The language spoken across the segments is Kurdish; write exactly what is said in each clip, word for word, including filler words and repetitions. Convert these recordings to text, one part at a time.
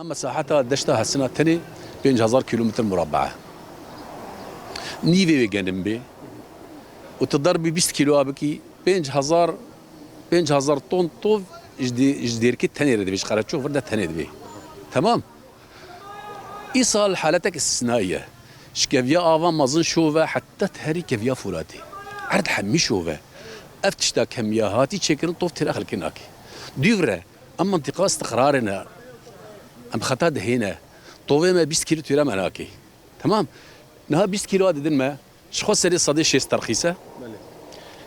Mesaheta deşta Hesina tenê pênc hezar kîlometr murabbe. Nîvê wê genim bê û tu derbî bîst kîloya bikî, pênc hezar, pênc hezar ton tov ji dê-, ji dêrkê tenê re divê, ji Qereçox vir de tenê divê. Temam. Îsal haletek îstisnayî ye. Ji keviya ava mezin şove heta te herî keviya Furatê. Erd hemî şove. Ev tişta kemiya hatî çêkirin, tov têra xelkê nake. Dûv re, em mintiqa istiqrarê ne. Em xeta dihêne. Tovê me bîst kîlo têra me nake. Temam. Niha bîst kîlo didin me. Ji xwe serê sedê şêst terxîs e. Belê.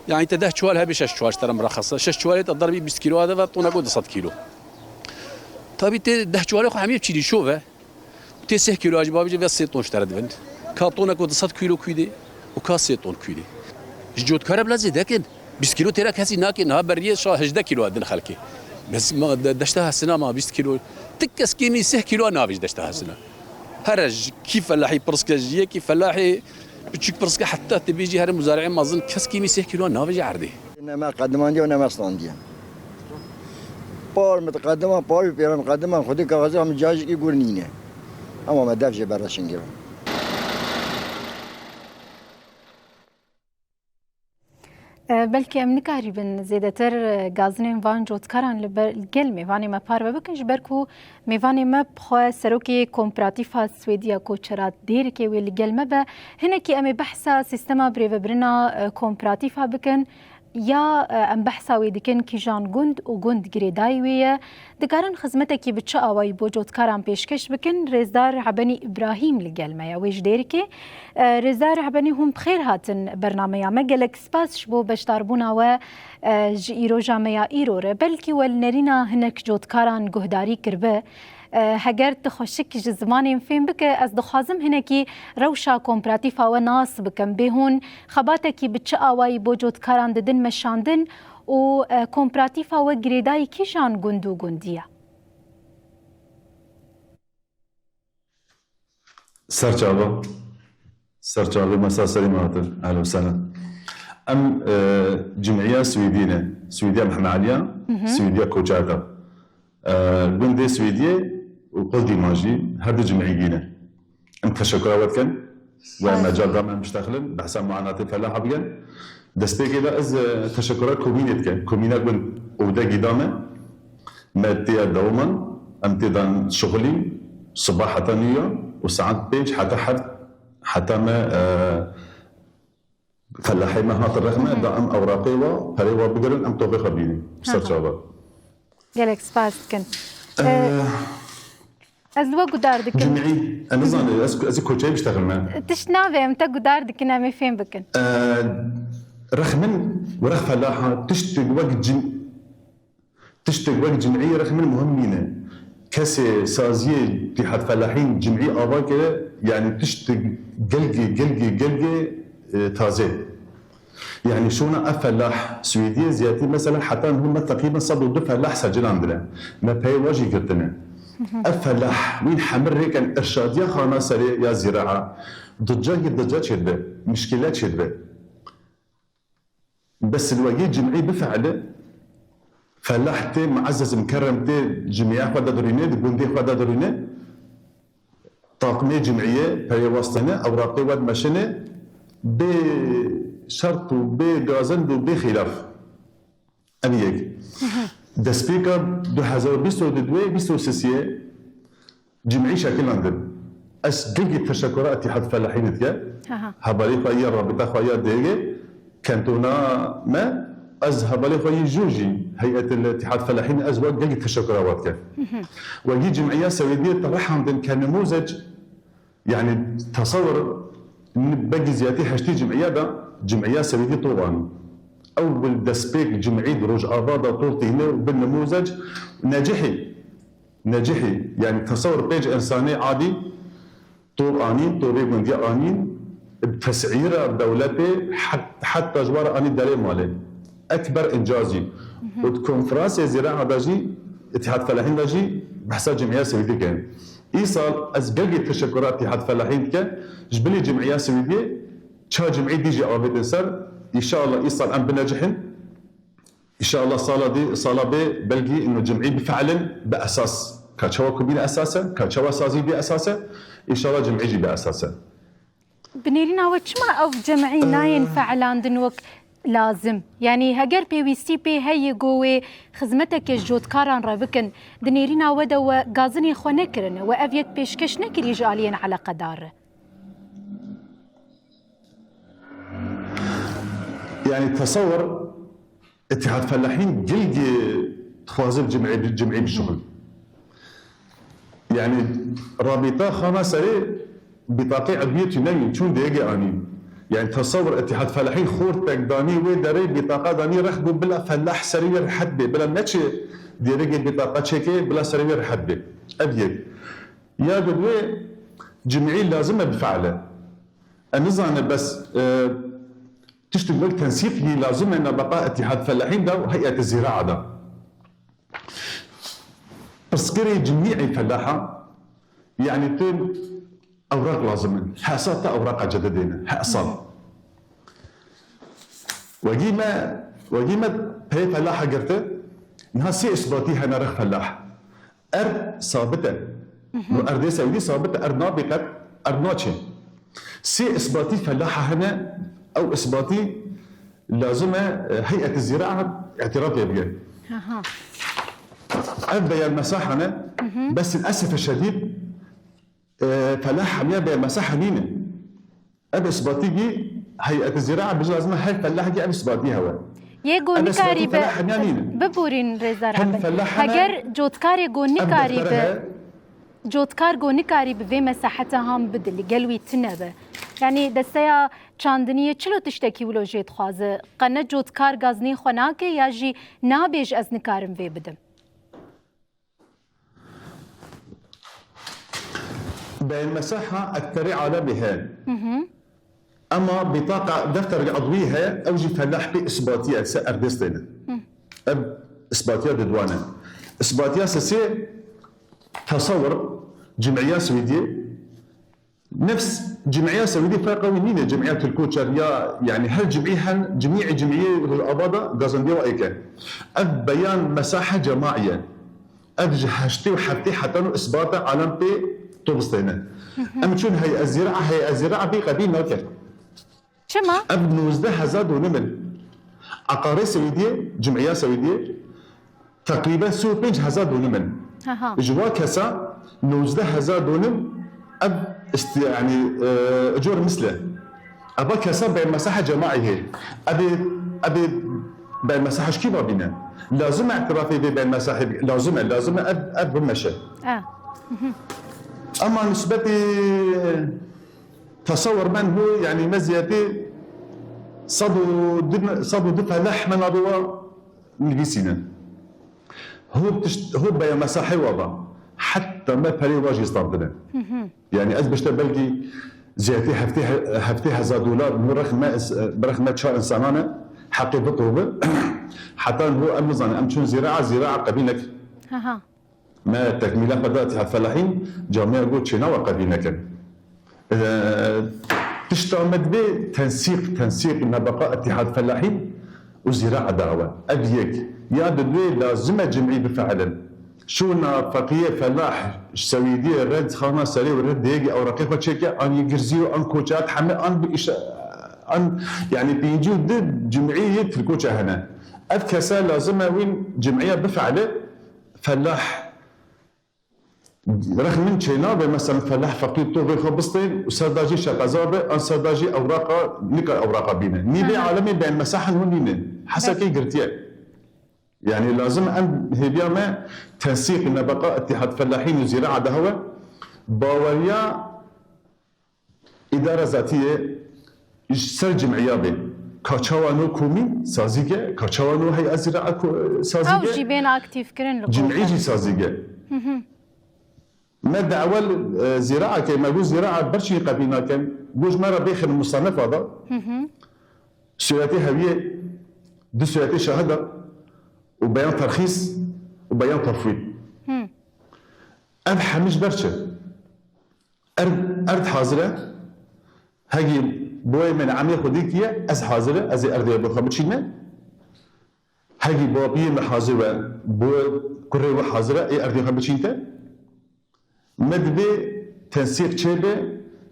Yani te deh çuwal hebe, şeş çuwal ji te re mirexes e. Şeş çuwalê te derbî bîst kîlo de ve toneko du sed kîlo. Tabî tê deh çuwalê xwe hemî çîlî şov e. Tê sê kîlo jî babî ve sê ton ji te re divin. Ka toneko du sed kîlo kûdê û ka sê ton kûdê. Ji cotkare bila zêde kin. Bîst kîlo têra kesî nake, niha beriyê şa hejdeh kîlo din xelkê. Bes ma de-, deşta Hesina ma bîst kîlo. Ti kes kêmî sê kîlo navê ji deşta Hesina. Here ji kî felahî pirske, ji yekî felahî piçûk pirske, heta te bêjî here muzari'ê mezin kes kêmî sê kîlo navê ji erdê. Ne me qedimandiye û ne me standiye. Par miteqediman, par û pêra miteqediman xwedî kaxizê em cajikî gur nîne. Ama me dev jê berre şingê. E, belkî em nikarîbin zêdetir, e, gazinên van cotkaran li ber, li gel mêvanê me parve bikin, ji ber ku mêvanê me bi xwe serokê Kooperatîfa Swêdî ya Koçera Dêrikê wê li gel me be. Hinekî em ê behsa sîstema birêvebirina, e, kooperatîfa bikin. Ya, e, em behsa wê dikin kîjan gund û gund girêdayî wê ye? Dikarin xizmetekî bi çi awayî bo cotkaran pêşkeş bikin? Rêzdar Ebenî Îbrahîm li gel me ye, wê ji Dêrikê. E, Rêzdar Ebenî, hûn bi xêr hatin bernameya me. Gelek spas ji bo beşdarbûna we, e, ji îroja me ya îro re. Belkî we li nerîna hinek cotkaran guhdarî kiribe. E, heger tu xweşik ji zimanê min fêm bike, ez dixwazim hinekî rewşa kooperatîfa we nas bikim. Bê hûn xebatekî bi çi awayî bo cotkaran didin meşandin û, e, kooperatîfa we girêdayî kîjan gund û gundî ye? Serçava. Serçavê mesa serî me hatin. Ehlen we sehlen. Em, e, cimîya Swêdî ne. Swêdiya Mehemeliya, Hı hı. Swêdiya Koçerda. E, gundê Swêdiyê û Qildîma jî her du cimî gî ne. Em teşekura we dikin. We Sağ ol. Mecal da me em biştexilin, behsa muanatê felaha bikin. Destpêkê de ez, e, teşekura komînê dikim. Komîna gund û de gî da me. Me tê ya dewaman, em tê dan şixulîn, siba heta nîya û saet pênc heta heft, heta me, e, felahê me hate rexne, Hı hı. Da em ewraqê wa, perê wa bigirin, em tovê xwe bînin. Hı hı. Ser çava. Gelek spas dikin. E, Ee, ez li we gudar dikim. Cimî, em nizanin, ez, ez koçeyê biştexilme. Tişt navê em te gudar dikin, em ê fêm bikin. Ee, rex min û rex felaha, tiştek wek cim-, Tiştek wek cimî rexmin muhim nîne. Kesê saziyê Tîhad Felahîn cimî ava kire, yanî tiştek gelgê, gelgê, gelgê, e, taze. Yanî şona ev felah Swêdiyê ziyatî mesela heta niha me teqrîben sed û du felah secilandine. Me peyê wa jî girtine. Ev felah wîn hemir rêken irşadiya xana serê ya zîraa. Dica yê dica çêdibe, mişkîle çêdibe. Bes li wegî cimî bifeile, felah tê, muezzez mukerrem tê, cimîya xwe de dirûne, di gundê xwe de dirûne, taqmê cimîyê peyê wastene, ewraqê we dimeşine, bê şert û bê gazind û bê xîlaf. Ev yek. Destpêka du hezar û bîst û du, bîst û sê cimî şekilandin. Ez gelkî teşekura Îtîhad Felahînê dike. Aha. Hevalê xwe ya rabita xwe ya D G, kentona me, ez hevalê xwe yî jû jî Heyet el Îtîhad Felahîn ez we gelkî teşekura we dike. Wegî cimîya Swêdiyê te rehandin ke nimûzec, yanî tesewir n-, begî ziyatî heştê cimîya de cimîya Swêdî tov anî. Ew bil destpêk cimî di Rojava de tov tîne û bin nimûzec necihî. Necihî, yanî tesewir pênc însanê adî tov anîn, tovê gundî anîn, bi tesîra dewletê het-, heta ji wan re anî derê malê. Ekber încazî. Û di konferansê zîraa de jî, Îtîhad Felahîn de jî behsa cimîya Swêdî kirin. Îsal ez gelkî teşekura Îtîhad Felahîn dike, ji bilî cimîya Swêdiyê çar cimî dî jî avêtin ser. Înşallah îsal em binecihin. Înşallah sala dî, sala bê belkî ino cimî bifeilin bi esas. Ka çawa ku bîne esas e, ka çawa sazî bî esas e, înşallah cimî jî bî esas e. Bi nêrîna we çima ev cem'î nayên fe'landin wek lazim? Yanî heger pêwîstî pê heye ku wê xizmeteke ji cotkaran re bikin, di nêrîna we de we gazinê xwe nekirine, we ev yek pêşkeş nekiriye ji aliyên eleqedar re? Yanî tesewir Îtîhad Felahîn gilgî dixwaze cim'î, cim'î bişuxul. Yanî rabîta xana serê bîtaqê edwiyê tu newîn, çûn dêgê anîn. Yanî tesewir Îtîhad Felahîn xortek danî wê derê bîtaqa danî rex bû bila felah serê wê rehet bê. Bila neçê dêrêgê bîtaqa çêkê bila serê wê rehet bê. Ev yek. Ya di wê cim'î lazim e bife'le. E nizane bes e, tiştik wek tensîq yî lazim e nabeqa Îtîhad Felahîn de û Heyet Zîraa de. Pirsgirê cimî'î felaha, yanî tu ewraq lazim in. Hesa te ewraqa cedidê ne. Hesa. Wegî me, wegî me peyê felaha girti. Niha sê isbatî hene rex felah. Erd sabit e. No erdê sewdî sabit e. Erd nabî qet, erd naçe. Sê isbatî felaha hene, ew isbatî lazim e, e, Heyet Zîraa îtiraf pê bike. Ev beyan mesaha ne, bes lilesef şedîd, e, felah hemiya beyan mesaha nîne. Ev isbatî gî Heyet Zîraa bijî lazim e her felahekî ev isbatî hewe. Yê go nikarî be, bibûrîn rêza Rehbet. Heger cotkarê go nikarî be, cotkar go nikarî bi vê mesaheta han bide, li gel wî tune be. Yanî desteya çandiniyê çilo tiştekî wilo jê dixwaze? Qe ne cotkar gazinê xwe nake ya jî nabêj ez nikarim vê bidim? Beyan mesaha ekterê alemê heye. Ema bîtaqa defterek edwî heye, ew jî felah pê isbatî ye, ser erdê stêne. Ev isbatiya didwane. Isbatiya sesê tesewir cim'iya Swêdiyê. Nefs cim'iya Swêdî ferqa wî nîne, cim'iya Tirkoçer ya, yanî her cim'î hen, cimî'ê cim'iyê Rojava de gazandiya wa êk e. Ev beyan mesahe cemaî ye. Ev ji heştê û heftê heta no isbata alem pê to bistêne. Em çûn Heyet Zîraa, Heyet Zîraa vî qebîl nake. Çima? Ev nozdeh hezar donim in. Eqarê Swêdiyê, cim'iya Swêdiyê, teqrîben sî û pênc hezar donim in. Ji wa kesa nozdeh hezar donim ev, yanî, e, icor misl e. Eva kesa beyan mesaha cemaî hê. Ev ê, ev ê beyan mesaha ji kî va bîne? Lazim e îtirafê vê beyan mesahê bike. Lazim e, lazim e ev, ev bimeşe. Ema nisbetê tesewir men hû, yanî me ziyadê sed û du, sed û du feleh me navê wa nivîsîne. Hû tişt, hû beyan mesahê wa va. Heta me perê wa jî standine. Yanî ez bişte belkî ziyadê heftê, heftê hezar dolar, hû rex me, bi rex me çar insanan e, heqê bitobe. Heta hû em nizanin, em çûn zîraa, zîraa qebîl nekin. Me tekmîla xwe da Îtîhad Felahîn, camia got çênawa qebîl nekin. E, tişta me divê tensîq, tensîq nebeqa Îtîhad Felahîn û Zîraa dawe. Ev yek. Ya di divê lazim e cim'î bife'lin. Şûna feqiyê felah ji Swêdiyê re xana serê û re dêgê ewraqê xwe çêke, an yê girzî û an koçat heme an bi îşe, an, yanî pêncî û du cim'î yê Tirkoçe hene. Ev kese lazim e wîn cim'iya bife'le, felah Rex min çênabe, mesela felah feqîr tovê xwe bistên û serda jî şeqeza be, an serda jî ewraqa, nikar ewraqa bîne. Nîvê alemê beyan mesahen hûn nîne. Hesekê girtiye. Yanî lazim em hêviya me tensîq nebeqa Îtîhad Felahîn û Zîraa de hewe. Baweriya Îdara zatî yê ji ser cim'iya bê. Ka çawa no komî sazî ke, ka çawa no hey'a zîraa ko-, sazî ke. Ew jî bên aktîfkirin li Cim'î jî sazî ke. Me di ewel, e, zîraa ke, me got zîraa berçî qebîl nakin. Got ji me re bêxin musanefa da. Sûretê hewiyê, du sûretê şahida û beyan terxîs û beyan tefwîd. Ev hemî ji ber çi? Erd, erd hazir e. Hegî boyê min emê xwe dîtiye, ez hazir e, ez ê erdê bo xwe biçîne. Hegî bapiyê min hazir be, bo kurê we hazir e, ê erdê xwe biçînte. Me divê tensîq çêbe,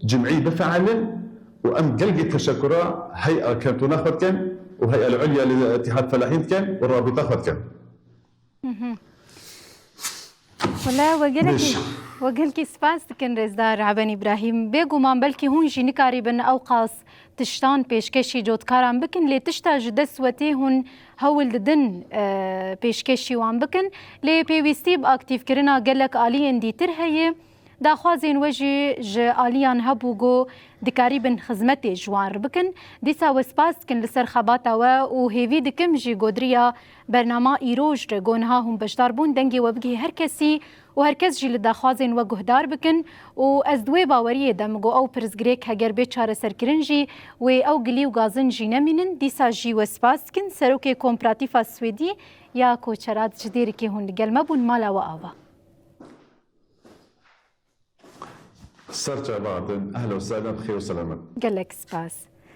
cimî bifeelin û em gelgê teşekura hey'a kentona xwe dikin û hey'a li ulya li Îtîhad Felahîn dikin û rabîta xwe dikin. Wele we gelekî, we gelekî spas dikin rêzdar Eben Îbrahîm. Bêguman belkî hûn jî nikarîbin ew qas tiştan pêşkêşî cotkaran bikin, lê tişta ji dest we tê hûn hewl didin, e, pêşkêşî wan bikin. Lê pêwîstî bi aktîfkirina gelek aliyên dîtir heye. Daxwazên we jî ji aliyan hebû ku dikarîbin xizmetê ji wan re bikin. Dîsa we spas dikin li ser xebata we û hêvî dikim jî godriya bernama îroj re ku niha hûn beşdar bûn, dengê we bigihê her kesî û her kes jî li daxwazên we guhdar bikin û ez di wê baweriyê de me got ew pirsgirêk heger bê çareserkirin jî wê ew gilî û gazin jî nemînin. Dîsa jî we spas dikin. Serokê Kooperatîfa Swêdî ya Koçerat ji Dêrikê hûn li gel me bûn. Mala we ava. Ser çava hatin. Ehlen û sehlen, bi xêr û selamet. Gelek spas.